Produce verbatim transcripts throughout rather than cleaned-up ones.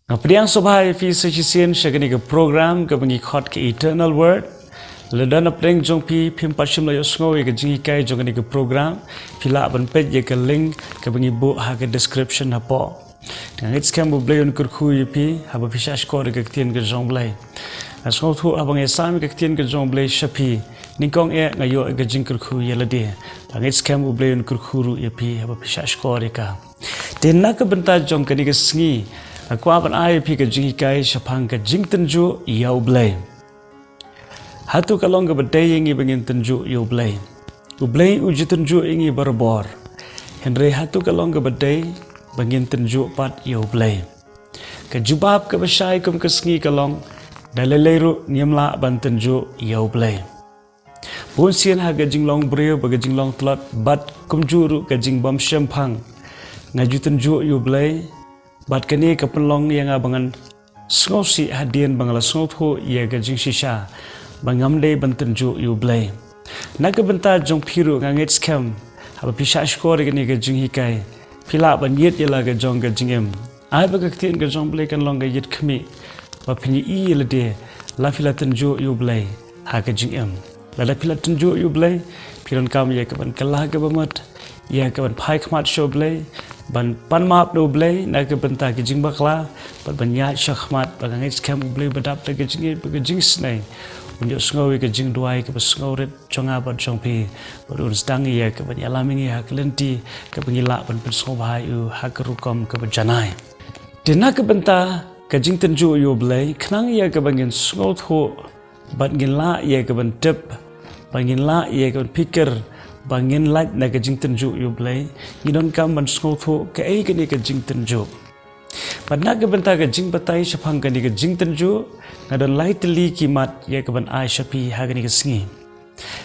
Nga pdiang sngewbha ïa phi sa shisien sha kane ka program kaba ngi khot ka Eternal Word. Lada na pdeng jong phi phim pat shym la ïohsngew ïa ka jinghikai jong kane ka program, phi lah ban peit ïa ka link kaba ngi buh ha ka description hapoh. Nga ngeit skhem U Blei un kyrkhu ïa phi haba phi shah shkor ïa ka ktien ka jong U Blei. Nga sngewthuh haba ngi sam ïa ka ktien ka jong U Blei sha phi, nyngkong eh nga ïoh ïa ka jingkyrkhu ïa lade. Nga ngeit skhem U Blei un kyrkhu ruh ïa phi haba phi shah shkor ïa ka. Te na ka bynta jong kane ka sngi, nga kwah ban ai ïa phi ka jinghikai shaphang ka jingtynjuh ïa U Blei. Hato ka long kaba dei ïa ngi ba ngin tynjuh ïa U Blei? U Blei u ju tynjuh ïa ngi barabor. Hynrei hato ka long kaba dei ba ngin tynjuh pat ïa U Blei? Ka jubab kaba shai kum ka sngi ka long, da lei lei ruh ngim lah ban tynjuh ïa U Blei. Bun sien ha ka jinglong briew bad ka jinglong tlot bad kumjuh ruh ka jingbym shemphang, nga ju tynjuh ïa U Blei, bad kane ka pynlong ïa nga ba ngan sngewsih hadien ba nga la sngewthuh ïa ka jingshisha ba ngam dei ban tynjuh ïa U Blei. Na ka bynta jong phi ruh nga ngeit skhem haba phi shah shkor ïa kane ka jinghikai, phi lah ban ïit ïa la ka jong ka jingim. Ai ba ka ktien ka jong U Blei kan long ka ïit khmih ba phin ïohi ïa lade la phi la tynjuh ïa U Blei ha ka jingim. Lada phi la tynjuh ïa U Blei, phi donkam ïa kaban kylla kaba mut, ïa kaban phai khmat sha U Blei, ban pan map na U Blei na ka bynta ki jingbakla, bad ban ïaid sha khmat, ba nga ngeit skhem U Blei ba dap da ka jingïeit bad ka jingisynei un ïohsngew ïa ka jingduwai kaba sngewrit jong nga bad jong phi, bad un sdang ïa kaban ïalam ïa ngi ha ka lynti kaba ngi lah ban pynsngewbha ïa u ha ka rukom kaba janai. Te na ka bynta ka jingtynjuh ïa U Blei, khnang ïa kaba ngin sngewthuh bad ngin lah ïa kaban tip, bad ngin lah ïa kaban phikir, bad ngin lait na ka jingtynjuh ïa U Blei, ngi donkam ban sngewthuh kaei kane ka jingtynjuh. Bad na ka bynta ka jingbatai shaphang kane ka jingtynjuh, nga don lai tylli ki mat ïa kaban ai sha phi ha kane ka sngi.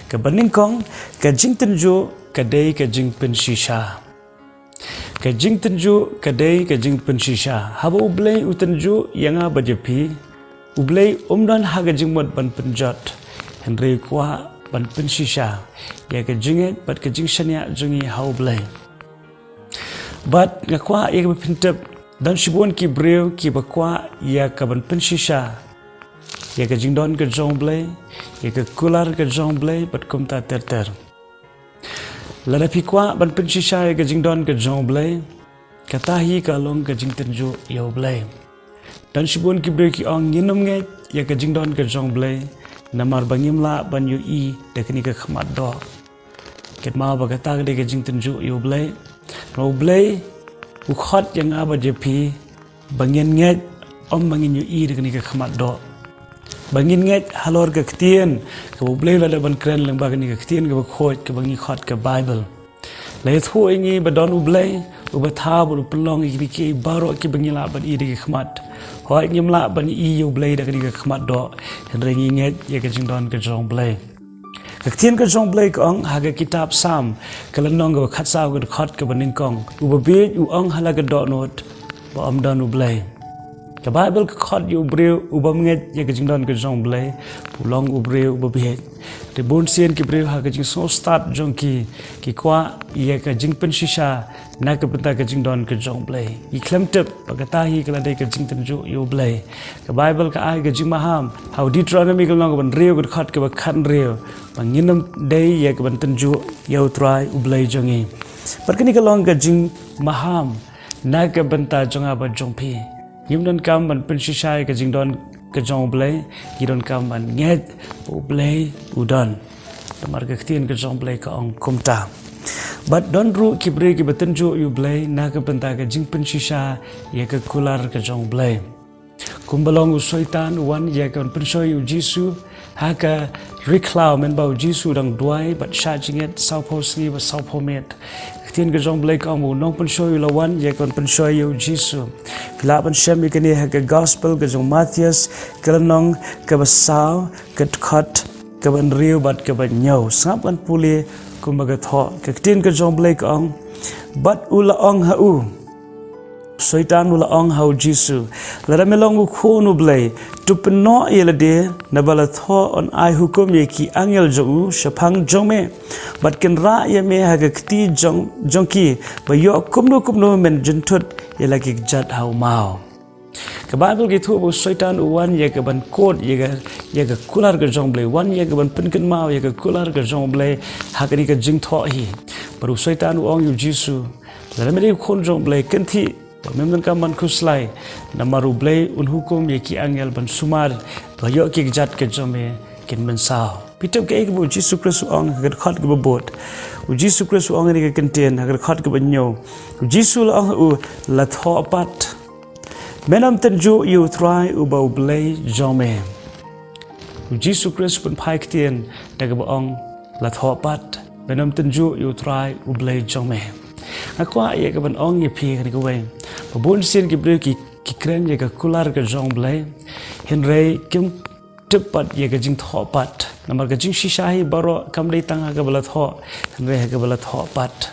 Kaba nyngkong, ka jingtynjuh ka dei ka jingpynshisha. Ka jingtynjuh ka dei ka jingpynshisha. Haba U Blei u tynjuh ïa nga bad ïa phi, U Blei um don ha ka jingmut ban pynjot, hynrei u kwah ban pynshisha ïa ka jingngeit bad ka jingshaniah jong ngi ha U Blei. Bad nga kwah ïa kaba phin tip, don shibun ki briew kiba kwah ïa kaban pynshisha ïa ka jingdon ka jong U Blei, ïa ka kular ka jong U Blei bad kumta ter ter. Lada phi kwah ban pynshisha ïa ka jingdon ka jong U Blei, kata hi ka long ka jingtynjuh ïa U Blei. Don shibun ki briew ki ong ngin ym ngeit ïa ka jingdon ka jong U Blei namar ba ngim lah ban ïohi da kane ka khmat doh. Kynmaw ba kata ka dei ka jingtynjuh ïa U Blei. Namar U Blei u khot ïa nga bad ïa phi ba ngin ngeit, ym ba ngin ïohi da kane ka khmat doh. Ba ngin ngeit halor ka ktien kaba U Blei u la dep ban kren lyngba kane ka ktien kaba khuid kaba ngi khot ka Baibl. La ïathuh ïa ngi ba don U Blei uba thaw bad u pynlong ïa kine kiei baroh kiba ngi lah ban i da ki khmat. Hooid, ngim lah ban i ïa U Blei da kane ka khmat doh, hynrei ngi ngeit ïa ka jingdon ka jong U Blei. Ka ktien ka jong U Blei ka ong ha ka kitab Salm, ka lynnong kaba khatsaw, ka dkhot kaba nyngkong, uba bieit u ong ha la ka dohnud ba ym don U Blei. Ka Baibl ka khot ïa u briew u bym ngeit ïa ka jingdon ka jong U Blei, u long u briew uba bieit. Te bun sien ki briew ha ka jingsngewstad jong ki, ki kwah ïa ka jingpynshisha na ka bynta ka jingdon ka jong U Blei. Ngi khlem tip ba kata hi ka la dei ka jingtynjuh ïa U Blei. Ka Baibl ka ai ka jingmaham ha u Deuteronomi ka lynnong kaba hynriew, ka dkhot kaba khathynriew, ba ngin ym dei ïa kaban tynjuh ïa U Trai U Blei jong ngi. Bad kane ka long ka jingmaham na ka bynta jong nga bad jong phi. Ngim donkam ban pynshisha ïa ka jingdon ka jong U Blei, ngi donkam ban ngeit ba U Blei u don. Namar ka ktien ka jong U Blei ka ong kumta. Bad don ruh ki briew kiba tynjuh ïa U Blei na ka bynta ka jingpynshisha ïa ka kular ka jong U Blei. Kumba long u Soitan u wan ïa kaban pynshoi ïa U Jisu ha ka ri khlaw mynba U Jisu u dang duwai bad shah jingit sawphew sngi bad sawphew miet. Ka ktien ka jong U Blei ka ong ba u nongpynshoi u la wan ïa kaban pynshoi ïa U Jisu. Phi lah ban shem ïa kane ha ka Gospel ka jong u Mathaios, ka lynnong kaba saw, ka dkhot kaba hynriew bad kaba hynñiew. Sngap ngan pule kumba ka thoh. Ka ktien ka jong U Blei ka ong, bad u la ong ha u, Soitan u la ong ha U Jisu, lada me long u Khun U Blei, to pynnoh ïa lade, naba la thoh, yn ai hukum ïa ki angel jong u shaphang jong me, bad kin rah ïa me ha ka kti jong, jong ki, ba ïoh kumno kumno men jynthut ïa la ki kjat ha u maw. Ka Baibl ka ïathuh ba u Soitan u wan ïa ka ban kut ïa ka, ïa ka kular ka jong U Blei, wan ïa ka ban pynkynmaw ïa ka kular ka jong U Blei ha kane ka jingthoh hi. Bad u Soitan u ong ïa u Jisu, lada me dei u Khun jong U Blei, kynthih ba mem donkam ban khuslai, namar U Blei un hukum ïa ki angel ban sumar ba ïoh ki kjat ka jong me kin mynsaw. Phi tip kaei kaba u Jisu Khrist u ong ha ka dkhot kaba bud? U Jisu Khrist u ong ha kane ka kyntien ha ka dkhot kaba hynñiew. U Jisu u la ong ha u, la thoh pat. Men ym tynjuh ïa U Trai uba U Blei jong me. U Jisu Khrist u pynphai ktien da kaba ong, la thoh pat. Men ym tynjuh ïa U Trai U Blei jong me. Nga kwah ïa ka ban ong ïa phi kane kawei, ba bun sien ki briew ki, ki kren ïa ka kular ka jong U Blei, hynrei kim tip pat ïa ka jingthoh pat. Namar ka jingshisha hi baroh kam dei tang ha kaba la thoh, hynrei ha kaba la thoh pat.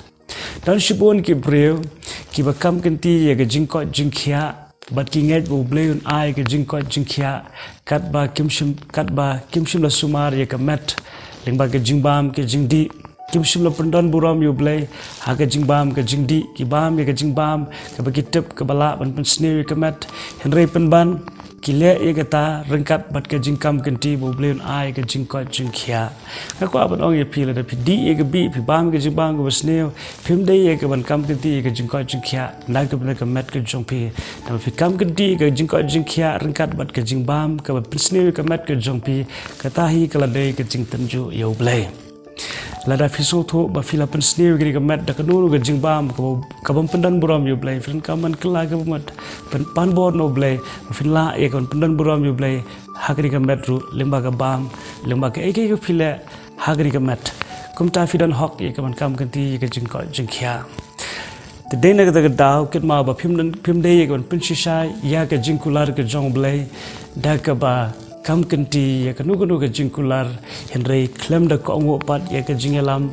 Don shibun ki briew kiba kam kynti ïa ka jingkoit jingkhiah, bad ki ngeit ba U Blei un ai ka jingkoit jingkhiah, katba kim shym, katba kim shym la sumar ïa ka met lyngba ka jingbam ka jingdih. Kim shym la pyndon burom ïa U Blei ha ka jingbam ka jingdih, ki bam ïa ka jingbam kaba ki tip kaba lah ban pynsniew ïa ka met, hynrei pynban ki leh ïa kata ryngkat bad ka jingkam kynti ba U Blei un ai ka jingkoit jingkhiah. Nga kwah ban ong ïa phi, lada phi dih ïa ka bih, phi bam ïa ka jingbam kaba sniew, phim dei ïa ka ban kam kynti ïa ka jingkoit jingkhiah na ka bynta ka met ka jong phi. Namar phi kam kynti ïa ka jingkoit jingkhiah ryngkat bad ka jingbam kaba pynsniew ïa ka met ka jong phi, kata hi ka la dei ka jingtynjuh ïa U Blei. Lada phi sngewthuh ba phi la pynsniew ïa kane ka met da kano kano ka jingbam kaba, kabym pyndon burom ïa U Blei, phi donkam ban kylla kaba mut, pyn, pan bor na U Blei ba phin lah ïa ka ban pyndon burom ïa U Blei ha kane ka met ruh, lyngba ka bam, lyngba kaei kaei kaba phi leh ha kane ka met. Kumta phi don hok ïa ka ban kam kynti ïa ka jingkoit jingkhiah. Te dei na kata ka daw, kynmaw ba phim don, phim dei ïa ka ban pynshisha ïa ka jingkular ka jong U Blei da kaba kam kynti ïa kano kano ka jingkular, hynrei khlem da kohnguh pat ïa ka jingïalam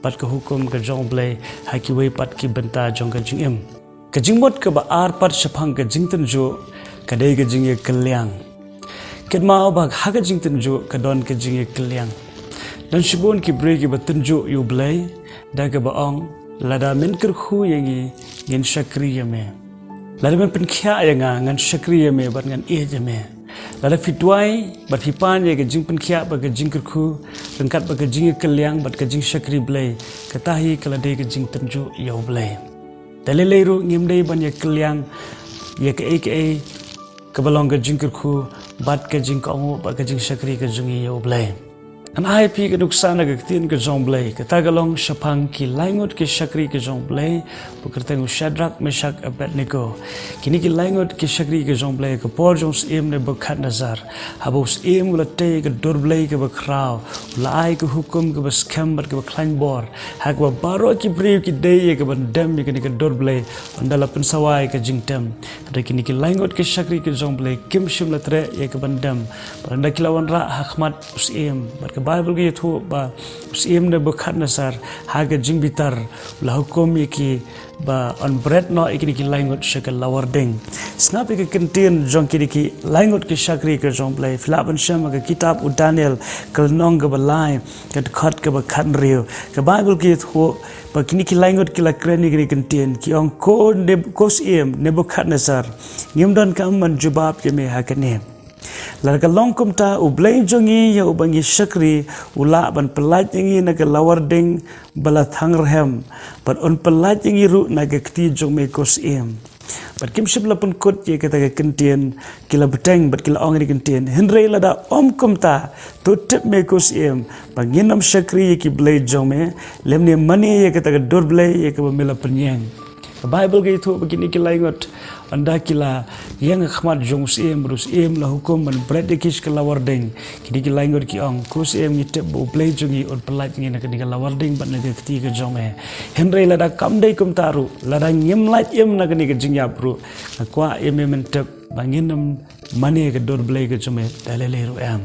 bad ka hukum ka jong U Blei ha kiwei pat ki bynta jong ka jingim. Ka jingmut kaba ar pat shaphang ka jingtynjuh ka dei ka jingïakylliang. Kynmaw ba ha ka jingtynjuh ka don ka jingïakylliang. Don shibun ki briew kiba tynjuh ïa U Blei da kaba ong, lada men kyrkhu ïa ngi, ngin shakri ïa me. Lada men pynkhiah ïa nga, ngan shakri ïa me bad ngan ïeit ïa me. Lada phi duwai bad phi pan ïa ka jingpynkhiah bad ka jingkyrkhu ryngkat bad ka jingïakylliang bad ka jingshakri Blei, kata hi ka la dei ka jingtynjuh ïa U Blei. Te lei lei ruh ngim dei ban ïakylliang ïa kaei kaei kaba long ka jingkyrkhu bad ka jingkohnguh bad ka jingshakri ka jong ngi ïa U Blei. Ngan ai ïa phi ka nuksa na ka ktien ka jong U Blei, kata ka long shaphang ki lai ngut ki shakri ka jong U Blei, ba kyrteng u Shadrak, Meshak, Abednego. Kine ki lai ngut ki shakri ka jong U Blei, ka por jong u syiem Nebukhadnessar, haba u syiem u la tei ïa ka dur blei kaba khraw, u la ai ka hukum kaba skhem bad kaba khlaiñ bor ha kaba baroh ki briew ki dei ïa ka ban dem ïa kane ka dur blei, ynda la pynsawa ïa ka jingtem. Hynrei kine ki lai ngut ki shakri ka jong U Blei kim shym la treh ïa ka ban dem. Bad ynda ki la wanrah ha khmat u syiem, bad ka Baibl ka ïathuh ba u syiem Nebukhadnessar ha ka jingbitar u la hukum ïa ki ba yn bret noh ïa kine ki lai ngut sha ka lawar ding. Sngap ïa ka kyntien jong kine ki lai ngut ki shakri ka jong U Blei, phi lah ban shem ha ka kitab u Daniel, ka lynnong kaba lai, ka dkhot kaba khathynriew. Ka Baibl ka ïathuh ba kine ki lai ngut ki la kren ïa kine ki kyntien, ki ong, ko Neb-, ko syiem Nebukhadnessar, ngim donkam ban jubab ïa me ha kane. Lada ka long kumta, U Blei jong ngi ïa uba ngi shakri u lah ban pyllait ïa ngi na ka lawar ding ba la thang rhem, bad un pyllait ïa ngi ruh na ka kti jong me, ko syiem. Bad kim shym la pynkut ïa kata ka kyntien, ki la bteng bad ki la ong ïa kane ka kyntien, hynrei lada ym kumta, to tip me, ko syiem, ba ngin ym shakri ïa ki blei jong me, lymne mane ïa kata ka dur blei ïa kaba me la pynïeng. Ka Baibl ka ïathuh ba kine ki lai ngut, ynda ki la ïeng ha khmat jong u syiem, bad u syiem u la hukum ban bret ïa ki sha ka lawar ding, kine ki lai ngut ki ong, ko syiem, ngi tip ba U Blei jong ngi un pyllait ïa ngi na kane ka lawar ding bad na ka kti ka jong me. Hynrei lada kam dei kumta ruh, lada ngim lait im na kane ka jingïap ruh, nga kwah ïa me men tip ba ngin ym mane ïa ka dur blei ka jong me da lei lei ruh em.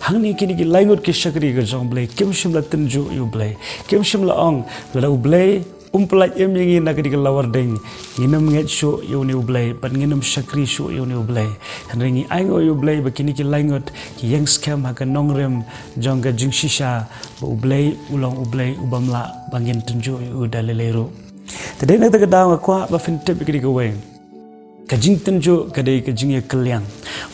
Hangne kine ki lai ngut ki shakri ka jong U Blei kim shym la tynjuh ïa U Blei, kim shym la ong, lada U Blei um pyllait im ïa ngi na kane ka lawar ding, ngin ym ngeit shuh ïa une U Blei, bad ngin ym shakri shuh ïa une U Blei. Hynrei ngi ainguh ïa U Blei ba kine ki lai ngut ki ïeng skhem ha ka nongrim jong ka jingshisha, ba U Blei u long U Blei u bym lah ba ngin tynjuh ïa u da lei lei ruh. Te dei na kata ka daw nga kwah ba phin tip ïa kane kawei. Ka jingtynjuh ka dei ka jingïakylliang.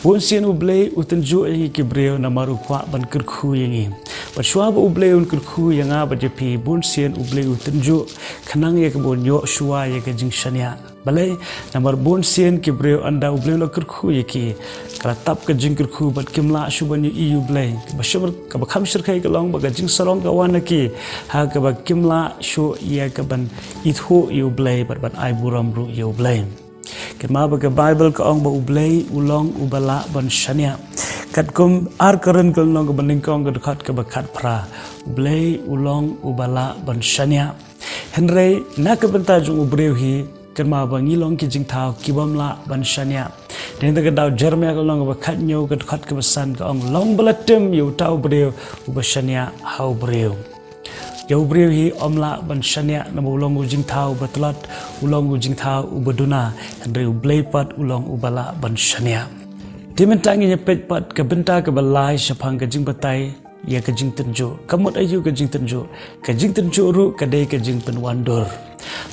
Bun sien U Blei u tynjuh ïa ngi ki briew namar u kwah ban kyrkhu ïa ngi. Bad shuwa ba U Blei un kyrkhu ïa nga bad ïa phi, bun sien U Blei u tynjuh khnang ïa kaba un ïoh shuwa ïa ka jingshaniah. Balei? Namar bun sien ki briew ynda U Blei u la kyrkhu ïa ki, ka la tap ka jingkyrkhu bad kim lah shuh ban ïohi ïa U Blei. Kaba shym, kaba kham shyrkhei ka long ba ka jingsarong ka wan na ki ha kaba kim lah shuh ïa ka ban ithuh ïa U Blei bad ban ai burom ruh ïa U Blei. Kynmaw ba ka Baibl ka ong ba U Blei u long uba lah ban shaniah. Katkum Ar Korinth ka lynnong kaba nyngkong ka dkhot kaba khatphra, U Blei u long uba lah ban shaniah. Hynrei na ka bynta jong u briew hi, kynmaw ba ngi long ki jingthaw ki bym lah ban shaniah. Dei na ka daw Jeremaïa ka lynnong kaba khathynñiew ka dkhot kaba san ka ong, long ba la tim ïa uta u briew uba shaniah ha u briew. Ïa u briew hi ym lah ban shaniah namar u long u jingthaw uba tlot, u long u jingthaw uba duna, hynrei U Blei pat u long uba lah ban shaniah. Te mynta ngin ïa peit pat ka bynta kaba lai shaphang ka jingbatai ïa ka jingtynjuh. Ka mut aïu ka jingtynjuh? Ka jingtynjuh ruh ka dei ka jingpynwandur.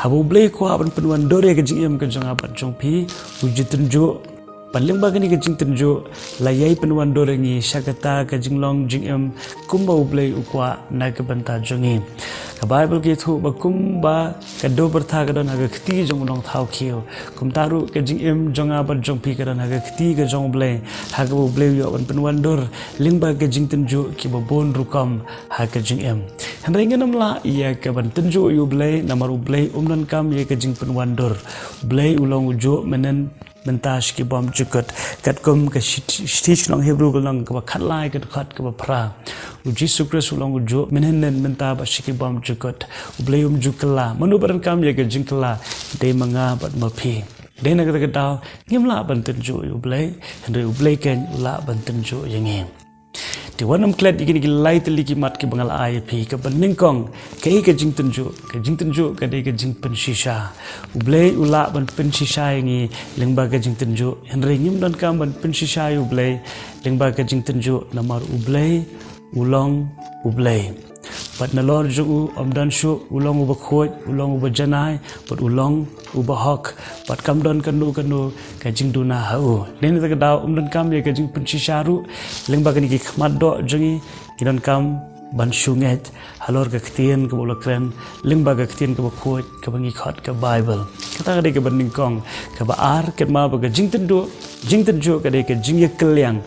Haba U Blei u kwah ban pynwandur ïa ka jingim ka jong nga bad jong phi, u jingtynjuh, bad lyngba kane ka jingtynjuh, la ïai pynwandur ïa ngi sha kata ka jinglong jingim kumba U Blei u kwah na ka bynta jong ngi. Ka Baibl ka ïathuh ba kumba ka dewbyrtha ka don ha ka kti jong u nongthaw khiew, kumta ruh ka jingim jong nga bad jong phi ka don ha ka kti ka jong U Blei, ha kaba U Blei u ïoh ban pynwandur lyngba ka jingtynjuh kiba bun rukom ha ka jingim. Hynrei ngin ym lah ïa ka ban tynjuh ïa U Blei namar U Blei um donkam ïa ka jingpynwandur. U Blei u long u juh mynhynnin mynta sha ki bymjukut. Katkum ka shithi, shithi sha ki nong Hebru ka lynnong kaba khatlai ka dkhot kaba phra, U Jisu Khrist u long u juh mynhynnin mynta bad sha ki bymjukut. U Blei um ju kylla. Mano ba donkam ïa ka jingkylla? Dei ma nga bad ma phi. Dei na kata ka daw ngim lah ban tynjuh ïa U Blei, hynrei U Blei keiñ u lah ban tynjuh ïa ngi. Te wat nym klet ïa kine ki lai tylli ki mat kiba nga la ai ïa phi. Kaba nyngkong, kaei ka jingtynjuh? Ka jingtynjuh ka dei ka jingpynshisha. U Blei u lah ban pynshisha ïa ngi lyngba ka jingtynjuh, hynrei ngim donkam ban pynshisha ïa U Blei lyngba ka jingtynjuh namar U Blei u long U Blei. Bad nalor jong u ym don shuh, u long uba khuid, u long uba janai, bad u long uba hok, bad kam don kano kano ka jingduna ha u. Dei na kata ka daw um donkam ïa ka jingpynshisha ruh lyngba kine ki khmat doh jong ngi, ngi donkam ban shu ngeit halor ka ktien kaba u la kren lyngba ka ktien kaba khuid kaba ngi khot ka Baibl. Kata ka dei kaba nyngkong. Kaba ar, kynmaw ba ka jingtynjuh, jingtynjuh ka dei ka jingïakylliang.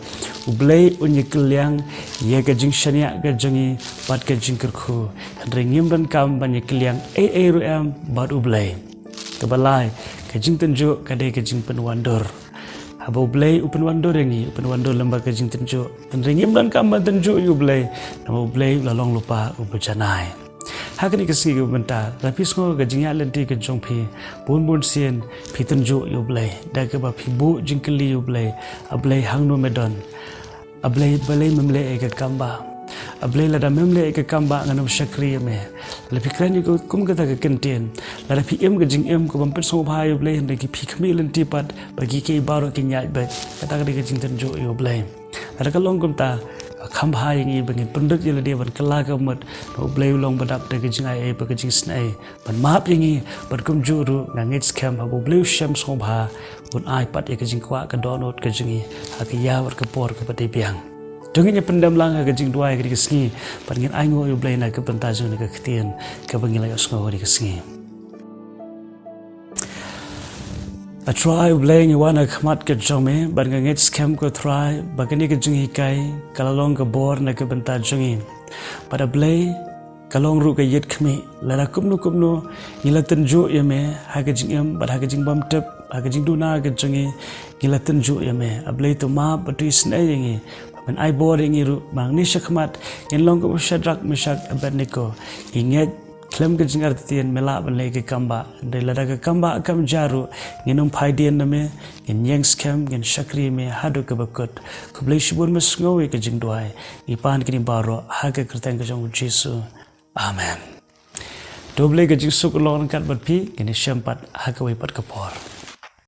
U Blei un ïakylliang ïa ka jingshaniah ka jong ngi bad ka jingkyrkhu. Hynrei ngim donkam ban ïakylliang ei ei ruh em bad U Blei. Kaba lai, ka jingtynjuh ka dei ka jingpynwandur. Haba U Blei u pynwandur ïa ngi, u pynwandur lyngba ka jingtynjuh. Hynrei ngim donkam ban tynjuh ïa U Blei, namar U Blei u la long lypa uba janai. Ha kane ka sngi kaba mynta, lada phi sngew ka jingïaid lynti ka jong phi, bun bun sien phi tynjuh ïa U Blei da kaba phi buh jingkylli ïa U Blei, A Blei, hangno me don? A Blei, balei mem leh ïa ka kam ba? A Blei, lada mem leh ïa ka kam ba ngan ym shakri ïa me. Lada phi kren ïa ka kum kata ka kyntien, lada phi im ka jingim kaba ym pynsngewbha ïa U Blei, hynrei ki phi khmih lynti pat ba ki, ki baroh kin ïaid beit, kata ka dei ka jingtynjuh ïa U Blei. Lada ka long kumta, kham bha ïa ngi ba ngin pynrit ïa lade ban kylla ka mut, ba U Blei u long ba dap da ka jingai ei bad ka jingisynei ban map ïa ngi, bad kumjuh ruh nga ngeit skhem haba U Blei u shem sngewbha, un ai pat ïa ka jingkwah ka dohnud ka jong ngi ha ka ïa bad ka por kaba dei biang. To ngin ïa pyndem lang ha ka jingduwai kane ka sngi, bad ngin ainguh ïa U Blei na ka bynta jong kane ka ktien kaba ngi la ïohsngew kane ka sngi. A Trai U Blei, ngi wan ha khmat ka jong me, bad nga ngeit skhem ko Trai ba kane ka jinghikai ka la long ka bor na ka bynta jong ngi. Bad A Blei, ka long ruh ka ïit khmih, lada kumno kumno ngi la tynjuh ïa me ha ka jingim bad ha ka jingbymtip, ha ka jingduna ka jong ngi, ngi la tynjuh ïa me. A Blei, to map bad to isynei ïa ngi, ba men ai bor ïa ngi ruh, ba nangne shakhmat ngin long kum u Shadrak, Meshak, Abednego. Ngi ngeit khlem ka jingartatien me lah ban leh ka kam ba. Hynrei lada ka kam ba kam jia ruh, ngin ym phai dien na me, ngin ïeng skhem, ngin shakri me haduh kaba kut. Khublei shibun, me sngew ïa ka jingduwai. Ngi pan kine baroh ha ka kyrteng ka jong U Jisu. Amen. To U Blei ka jingsuk un long ryngkat bad phi, ngin ïashem pat ha kawei pat ka por.